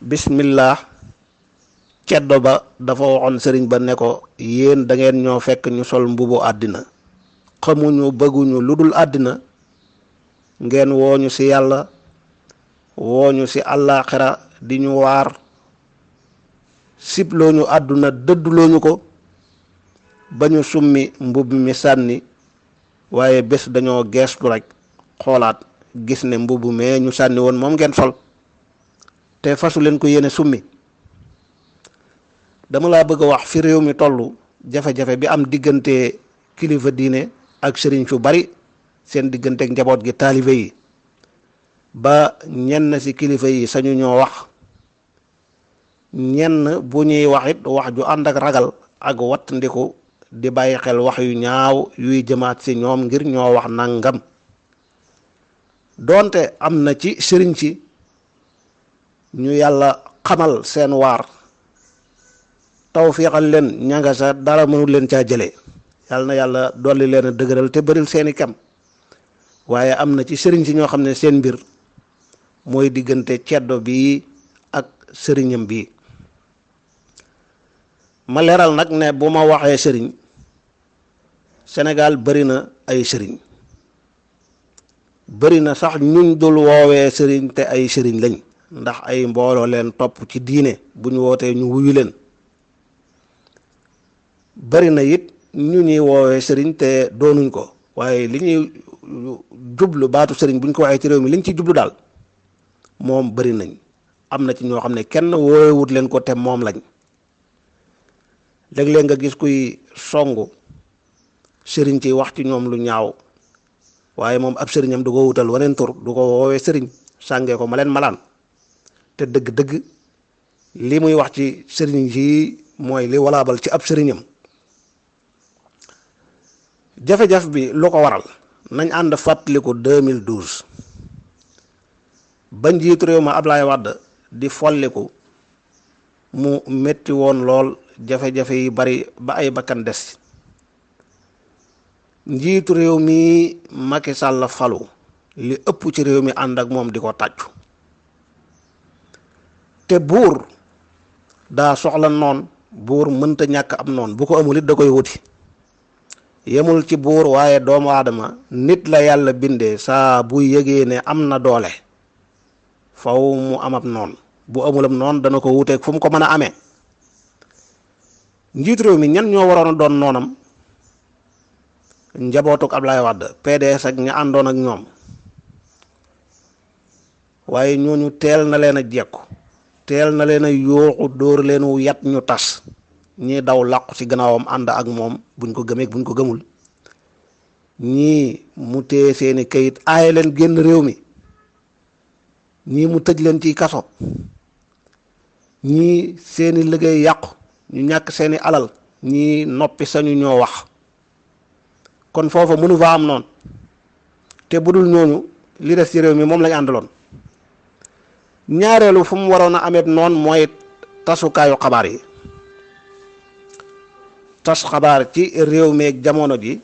bismillah. ceddo ba dafa waxoon sëriñ ba ne ko yéen da ngeen ñoo fekk ñu sol mbubu àddina xamuñu bëgguñu lu dul àddina ngeen wooñu ci yàlla wooñu ci àllaaxira di ñu waar siblooñu àdduna dëddulooñu ko ba ñu summi mbub mi sànni waaye bés dañoo geestu rek xoolaat gis ne mbubb mee ñu sànni woon moom ngeen sol te fasu leen ko yéene summi. dama laa bëgg a wax fi réew mi tollu jafe-jafe bi am diggante kilifa diine ak sëriñ su bari seen diggante ak njaboot gi taalibe yi ba ñenn ci kilifa yi sañu ñoo wax ñenn bu ñuy wax it wax ju ànd ak ragal ak wattandiku di bàyyi xel wax yu ñaaw yuy jëmaat ci ñoom ngir ñoo wax nangam doonte am na ci sëriñ si ñu yàlla xamal seen waar tawfiixal leen ñanga sa dara mënul leen caa jëlee yàlla na yàlla dolli leen a dëgëral te bëril seeni kem waaye am na ci sëriñ si ñoo xam ne seen mbir mooy diggante ceddo bi ak sëriñam bi. ma leeral nag ne bu ma waxee sëriñ Sénégal bari na ay sëriñ bari na sax ñuñ dul woowee sëriñ te ay sëriñ lañ ndax ay mbooloo leen topp ci diine bu ñu wootee ñu wuyu leen. bari na it ñu ñuy woowee sëriñ te doonuñ ko waaye li ñuy jublu baatu sëriñ bu ñu ko waxee ci réew mi liñ ci jublu daal moom bari nañ am na ci ñoo xam ne kenn woowewut leen ko te moom lañ léeg-léeg nga gis kuy songu sëriñ ci wax ci ñoom lu ñaaw waaye moom ab sëriñam du ko wutal waneen tur du ko woowee sëriñ sàngee ko ma leen malaan te dëgg-dëgg li muy wax ci sëriñ yi mooy li walaabal ci ab sëriñam. jafe-jafe bi lu ko waral nañ ànd fàttaliku 2012 ba njiitu réew ma Ablaye Wade di folliku mu metti woon lool jafe-jafe yi bari ba ay bakkan des njiitu réew mi Macky Sall falu li ëpp ci réew mi ànd ak moom di ko tàccu te buur daa soxla noon buur mënta ñàkk am noon bu ko amul it da koy wuti yemul ci buur waaye doomu aadama nit la yàlla bindee saa bu yëgee ne am na doole faw mu am ab noon bu amulam noon dana ko wuteeg fu mu ko mën a amee njiitu réew mi ñan ñoo waroon a doon noonam njabootuk Ablaye Wade PDS ak ña àndoon ak ñoom waaye ñooñu teel na leen a jekku teel na leen a yooxu dóor leen wu yat ñu tas ñii daw làqu ci gannaawam ànd ak moom buñ ko gëmee buñ ko gëmul ñii mu téye seeni kayit aaye leen génn réew mi ñii mu tëj leen ci kaso ñii seeni liggéey yàqu ñu ñàkk seeni alal ñii noppi sañu ñoo wax kon foofa mënu fa am noonu te budul ñooñu li des ci réew mi moom lañ àndaloon. ñaareelu fu mu waroon a ameet noonu mooy tasukaayu xabaar yi tas xabaar ci réew mi ak jamono ji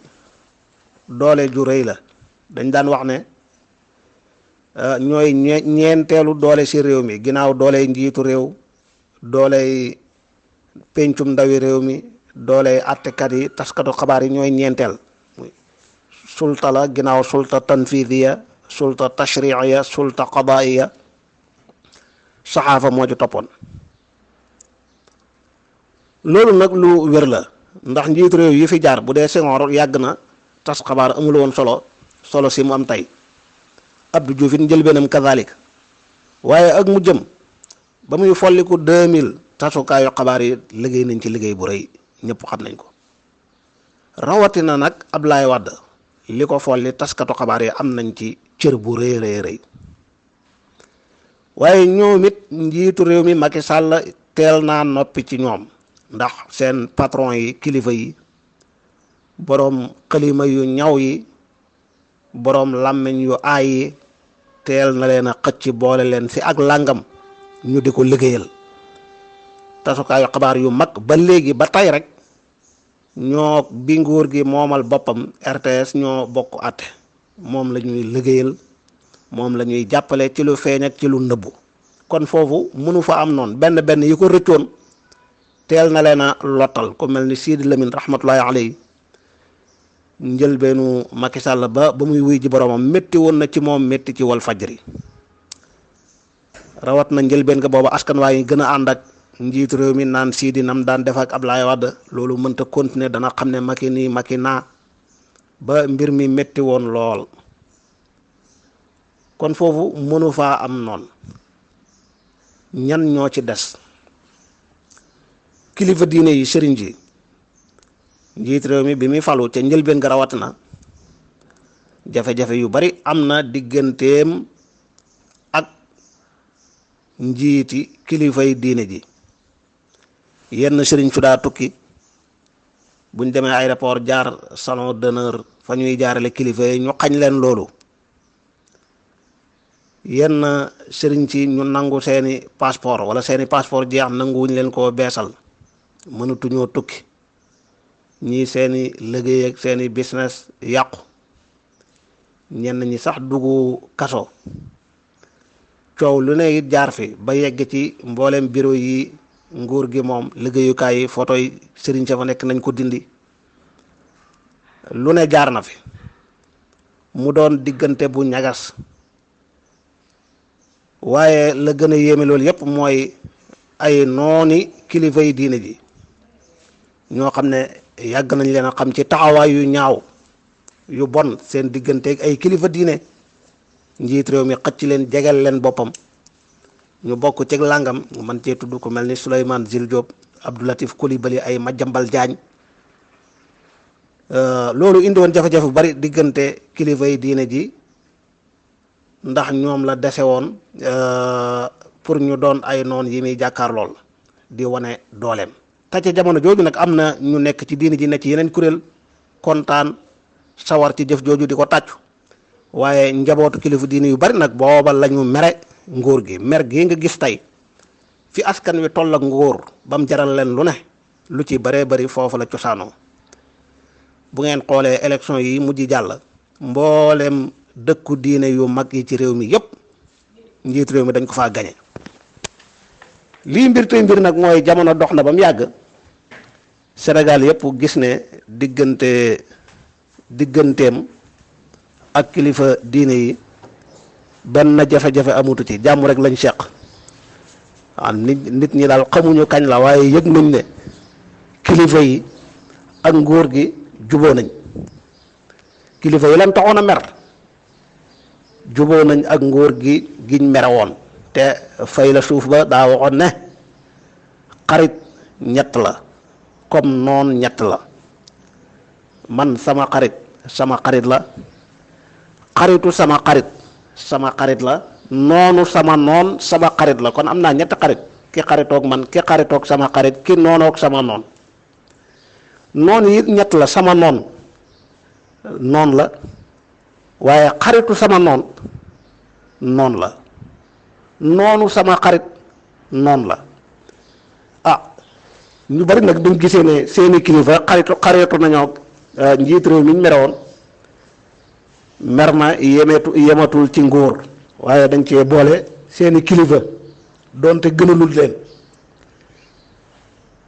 doole ju rëy la dañ daan wax ne ñooy ñeenteelu doole ci réew mi ginnaaw dooley njiitu réew dooley pencum ndawi réew mi dooley àttekat yi taskatu xabaar yi ñooy ñeenteel sulta la ginnaaw sulta tanfidiya sulta tashriiya sulta qadaaiya saxaafa moo ci toppoon loolu nag lu wér la ndax njiitu réew yi fi jaar bu dee Senghor yàgg na tas xabaar amul woon solo si mu am tey Abdou Diouf it njëlbeenam kazalik waaye ak mu jëm ba muy folliku 2000 tasukaayu xabaar yi liggéey nañ ci liggéey bu rëy ñëpp xam nañ ko rawatina nag Ablaye Wade li ko folli taskatu xabaar yi am nañ ci cër bu rëy rëy waaye ñoom it njiitu réew mi Macky Sall teel naa noppi ci ñoom ndax seen patron yi kilifa yi boroom xalima yu ñaw yi boroom làmmiñ yu aay yi teel na leen a xëcc boole leen ci ak làngam ñu di ko liggéeyal tasukaayu xabaar yu mag ba léegi ba tey rek ñoo bi nguur gi moomal boppam RTS ñoo bokk àtte moom la ñuy liggéeyal moom la ñuy jàppale ci lu feeñ ak ci lu nëbbu kon foofu mënu fa am noonu benn benn yi ko rëccoon teel na leen a lottal ku mel ni Sidi Lamine rahmatullahi alayhi njëlbeenu Macky Sall ba muy wuy ji boromam métti woon na ci moom métti ci wal fajri rawat na njëlbeen nga booba askan waa yi gën a ànd ak njiitu réew mi naan Sidi nam daan def ak Ablaye Wade loolu mënta continuer dana xam ne Macky nii Macky naa ba mbir mi métti woon lool kon foofu mënu faa am noonu ñan ñoo ci des kilifa diine yi sëriñ ji njiit réew mi bi muy falu ca njëlbeen nga rawat na jafe-jafe yu bari am na digganteem ak njiiti kilifay diine ji yenn sëriñ su daa tukki buñ demee aéroport jaar salon d'honneur fa ñuy jaarale kilifa yi ñu xañ leen loolu yenn sëriñ ci ñu nangu seeni passeport wala seeni passeport jeex nanguwuñ leen koo beesal mënatuñoo tukki ñii seeni liggéey ak seeni business yàqu ñenn ñi sax duggu kaso coow lu ne it jaar fi ba yegg ci mboolem bureau yi nguur gi moom liggéeyukaay yi photo yi sëriñ sa fa nekk nañ ko dindi lu ne jaar na fi mu doon diggante bu ñagas waaye la gën a yéeme loolu yépp mooy ay nooni kilifa yi diine ji ñoo xam ne yàgg nañ leen a xam ci taxawaay yu ñaaw yu bon seen digganteeg ay kilifa diine njiit réew mi xëcc leen jegel leen boppam ñu bokk ci làngam man cee tudd ku mel ni Souleymane Jules Diop Abdou Latif Coulibaly ay Madiambal Diagne loolu indi woon jafe-jafe bu bari diggante kilifa yi diine ji ndax ñoom la dese woon pour ñu doon ay noon yi muy jàkkaar lool di wane dooleem te ca jamono jooju nag am na ñu nekk ci diine ji ne ci yeneen kuréel kontaan sawar ci jëf jooju di ko tàccu waaye njabootu kilifa diine yu bari nag booba lañu mere nguur gi mer gi nga gis tey fi askan wi toll ak nguur ba mu jaral leen lu ne lu ci baree bari foofu la cosaanoo bu ngeen xoolee élection yi mujj jàll mboolem dëkku diine yu mag yi ci réew mi yépp njiit réew mi dañ ko faa gañe lii mbir tey mbir nag mooy jamono dox na ba mu yàgg Sénégal yépp gis ne digganteem ak kilifa diine yi benn jafe-jafe amutu ci jàmm rek lañ seq waaw nit ñi daal xamuñu kañ la waaye yëg nañ ne kilifa yi ak nguur gi juboo nañ kilifa yi lan taxoon a mer juboo nañ ak nguur gi giñ mere woon te fay la suuf ba daa waxoon ne xarit ñett la comme noon ñett la man sama xarit la xaritu sama xarit la noonu sama noon sama xarit la kon am naa ñetti xarit ki xaritoog man ki xaritoog sama xarit ki noonoog sama noon noon yi ñett la sama noon la waaye xaritu sama noon la noonu sama xarit noon la ñu bari nag duñ gisee ne seeni kilifa xaritu nañoo njiit réew mi ñu mere woon mer ma yematul ci nguur waaye dañ cee boole seeni kilifa doonte gënalul leen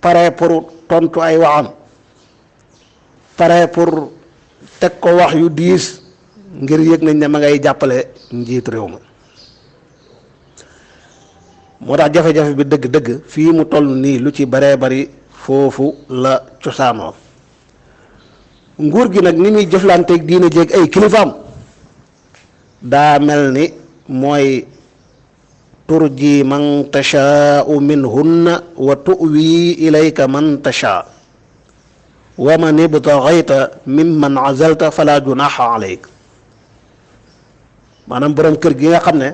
pare pour tontu ay waxam pare pour teg ko wax yu diis ngir yëg nañ ne ma ngay jàppale njiitu réew ma moo tax jafe-jafe bi dëgg-dëgg fii mu toll nii lu ci baree bari foofu la cosaanoo nguur gi nag ni muy jëflanteeg diina jéeg ay kilifaam daa mel ni mooy turji man tashaau minhunna wa tuwi ilayka man tashaa wa man ibtaghayta mimman azalta fala junaha alayk maanaam borom kër gi nga xam ne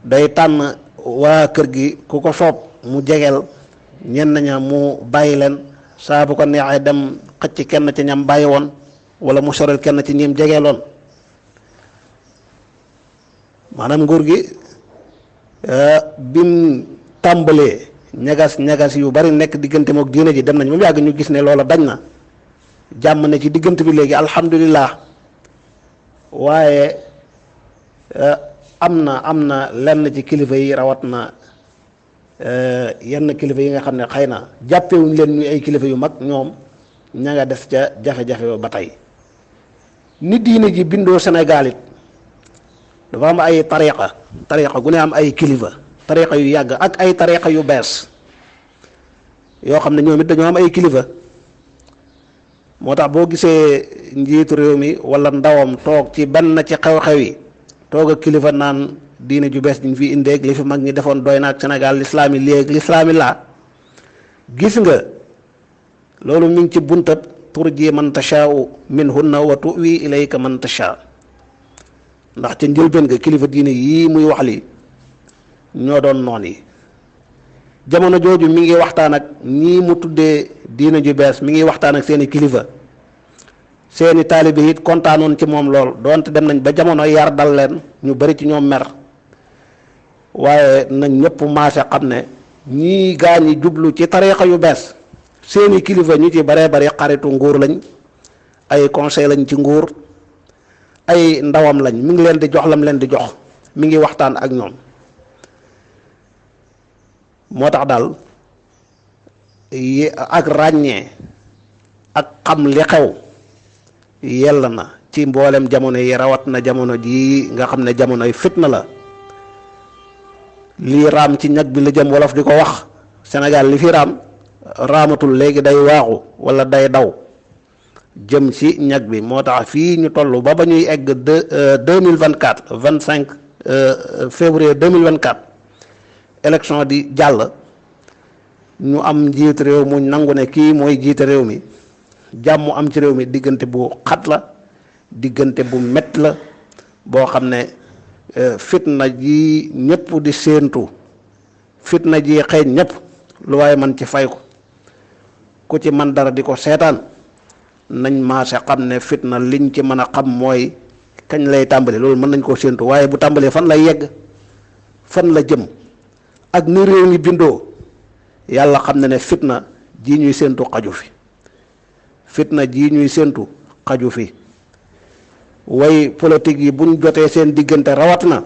day tànn waa kër gi ku ko soob mu jegeel ñenn ña mu bàyyi leen saa bu ko neexee dem xëcc kenn ci ñam bàyyi woon wala mu sorel kenn ci ñim jegeeloon maanaam nguur gi bim tàmbalee ñagas yu bari nekk diggante mook diine ji dem nañ ba mu yàgg ñu gis ne loola dañ na jàmm ne ci diggante bi léegi alhamdulillah waaye am na lenn ci kilifa yi rawat na yenn kilifa yi nga xam ne xëy na jàppewuñ leen ñuy ay kilifa yu mag, ñoom ña nga des ca jafe-jafe ba tey. ni diine ji bindoo Sénégal it dafa am ay tariqa gu ne am ay kilifa, tariqa yu yàgg ak ay tariqa yu bees yoo xam ne ñoom it dañoo am ay kilifa. moo tax boo gisee njiitu réew mi wala ndawam toog ci benn ci xew-xew yi toog ak kilifa naan diine ju bees ñu fi indeeg li fi mag ñi defoon doy na ak Sénégal lislaam yi léegi lislaam yi laa, gis nga loolu mi ngi ci buntab turji man tashaa'u minhunna wa tu'wi ilayka man tashaa. ndax ca njëlbeen nga kilifa diine yii muy wax li ñoo doon noon yi. jamono jooju mi ngi waxtaan ak ñii mu tuddee diine ju bees, mi ngi waxtaan ak seeni kilifa, seeni taalibe it kontaanoon ci moom lool, doonte dem nañ ba jamono yar dal leen ñu bari ci ñoom mer, waaye nañ ñëpp maase xam ne ñii gaa ñi jublu ci tariixa yu bees seeni kilifa ñu ci baree bari xaritu nguur lañ, ay conseil lañ ci nguur, ay ndawam lañ, mi ngi leen di jox lam leen di jox, mi ngi waxtaan ak ñoom. moo tax daal ak ràññee ak xam li xew yell na ci mboolem jamono yi, rawat na jamono jii nga xam ne jamonoy fitna la. lii raam ci ñag bi la jëm, wolof di ko wax. Sénégal li fi raamatul léegi, day waaxu wala day daw jëm ci ñag bi. moo tax fii ñu toll ba ñuy egg 2024 25 février 2024 élection di jàll, ñu am njiit réew mu nangu ne kii mooy jiite réew mi, jàmm am ci réew mi, diggante bu xat la, diggante bu mett la boo xam ne fitna ji ñëpp di séentu, fitna ji xeeñ ñëpp, lu waaye man ci fay ko, ku ci man dara di ko seetaan. nañ maase xam ne fitna liñ ci mën a xam mooy kañ lay tàmbali, loolu mën nañ koo séentu, waaye bu tàmbalee fan lay yegg, fan la jëm ak ni réew mi bindoo, yàlla xam na ne fitna ji ñuy séentu xaju fi, fitna ji ñuy séentu xaju fi. way politique yi buñ jotee seen diggante rawat na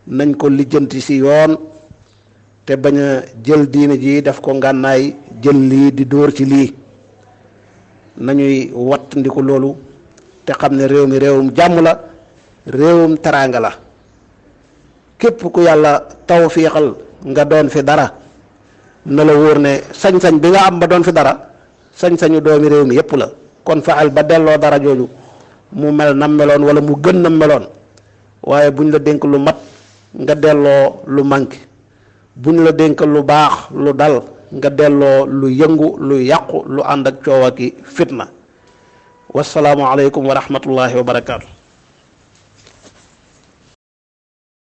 nañ ko lijjanti ci yoon, te bañ a jël diine ji def ko ngànnaay, jël lii di dóor ci lii. nañuy wat ndiku loolu te xam ne réew mi réewum jàmm la, réewum teraanga la. képp ku yàlla tawfiixal nga doon fi dara, na la wóor ne sañ-sañ bi nga am ba doon fi dara sañ-sañu doomi réew mi yépp la. kon fexeel ba delloo dara jooju mu mel nam meloon wala mu gën nam meloon, waaye buñ la dénk lu mat nga delloo lu manqué, buñ la dénk lu baax lu dal nga delloo lu yëngu lu yàqu lu ànd ak coow ak fitna. wasalaamu aleykum wa rahmatullahi wa barakaatu.